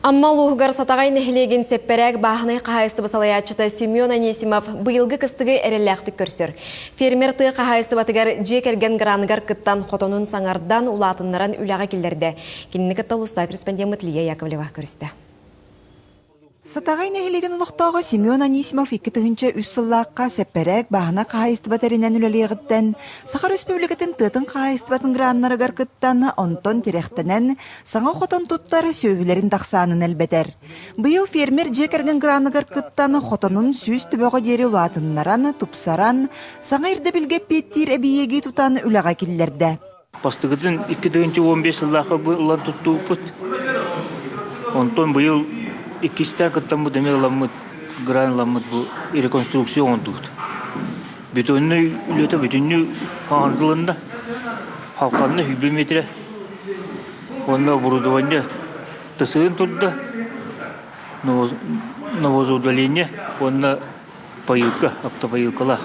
Амма улууһугар Сатаҕай нэһилиэгин сэппэрээк бааһынай хаһаайыстыба салайааччыта Семен Анисимов быйылгы кыстыгы эрэллээхтик көрсөр. Фермер тыа хаһаайыстыбатыгар дьиэ кэргэн граныгар кыттан хотонун саҥардан, улаатыннаран үлэҕэ киллэрдэ. Кинини кытта улуустааҕы корреспондеммыт Лия Яковлева көрүстэ. Сатаҕай нэһилиэгин олохтооҕо Семен Анисимов 2003 сыллаахха сэппэрээк бааһына хаһаайыстыба тэринэн үлэлиэҕиттэн Саха Республикатын тыатын хаһаайыстыбатын граннарыгар кыттан, онтон тирэхтэнэн, саҥа хотон туттар сүөһүлэрин тахсаанын элбэтэр. Быйыл фермер дьиэ кэргэн граныгар кыттан, хотонун 100 төбөҕө диэри улаатыннаран, тупсаран, саҥа ирдэбилгэ эппиэттиир эбийиэги тутан үлэҕэ киллэрдэ. Бастакытын 2015 сыллаахха ылан туттубуппут. Онтон быйыл иккистээн кыттаммыт эмиэ ыламмыт, грант ыламмыт бу реконструкция оҥордубут. Бетоннай үлэтэ бүтүннүү хаҥардылынна. Халканна 100 метрэ. Уонна оборудование тысыын турда. Новозаудаление уонна поилка, автопоилкалаах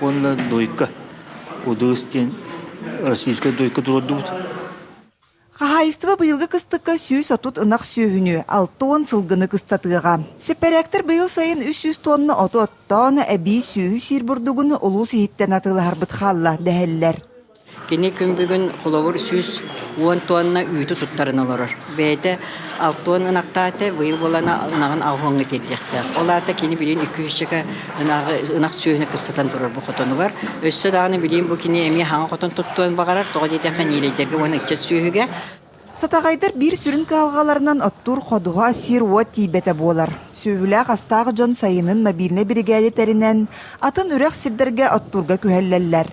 уонна дойка. Удуус диэн российскай дойка туруордубут. Хаһаайыстыба быйылгы кыстыкка 130 ынах сүөһүнү, 60 сылгыны кыстатыаҕа. Сэппэрээктэр быйыл сайын 300 тонна оту оттоон, эбии сүөһү сиир бурдугун улуус иһиттэн атыылаһарбыт хаалла дэһэллэр. Кини күн бүгүн холобур 110 тонна үүтү туттаран олорор. Бэйэтэ 60 ынахтаата, быйыл буолана ынаҕын аҕыһыҥҥа тиэрдиэхтээх. Ол аата кини билигин 200-чэкэ ынаҕы ынах сүөһүнү кыстатан турар бу хотонугар. Өссө даҕаны билигин бу кини эмиэ хаҥа хотон туттуон баҕарар, тоҕо диэтэххэ ньирэйдэргэ уонна ыччат сүөһүгэ. Сатаҕайдар биир сүрүн кыһалҕаларынан оттуур ходуһа сир-уот тиийбэтэ буолар. Сүөһүлээх астаах дьон сайынын мобильнай биригээдэ тэринэн, атын үрэх сирдэргэ оттуурга күһэллэллэр.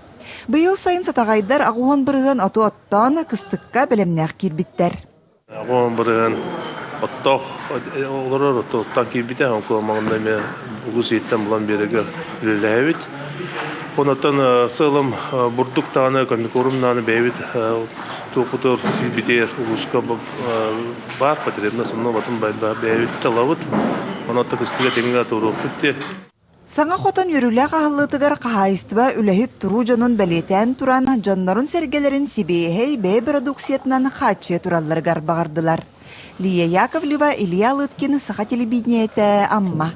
Быйыл сайын сатаҕайдар 80% оту оттоон, кыстыкка бэлэмнээх киирбиттэр. 80% оттоох олорор оттоохтон киирбитэ, онкуомаҕында эмиэ улуус иһиттэн булан биэрэргэ үлэлэһэбит. Онтон сыалым бурдук даҕаны, комбикорм даҕаны бэйэбит туохпутугар сиирбитигэр улууска баар потребность, онно батын бэйэбит талабыт. Онон кыстыга тэҥҥэ туруохпут диэн. Саҥа хотон үөрүүлээх аһыллыытыгар хаһаайыстыба үлэһит туруу дьонун бэлиэтээн туран, дьоннорун-сэргэлэрин сибиэһэй бэйэ бородууксуйатынан хааччыйа туралларыгар баҕардылар. Лия Яковлева, Илья Лыткин, Саха телевидениетэ, Амма.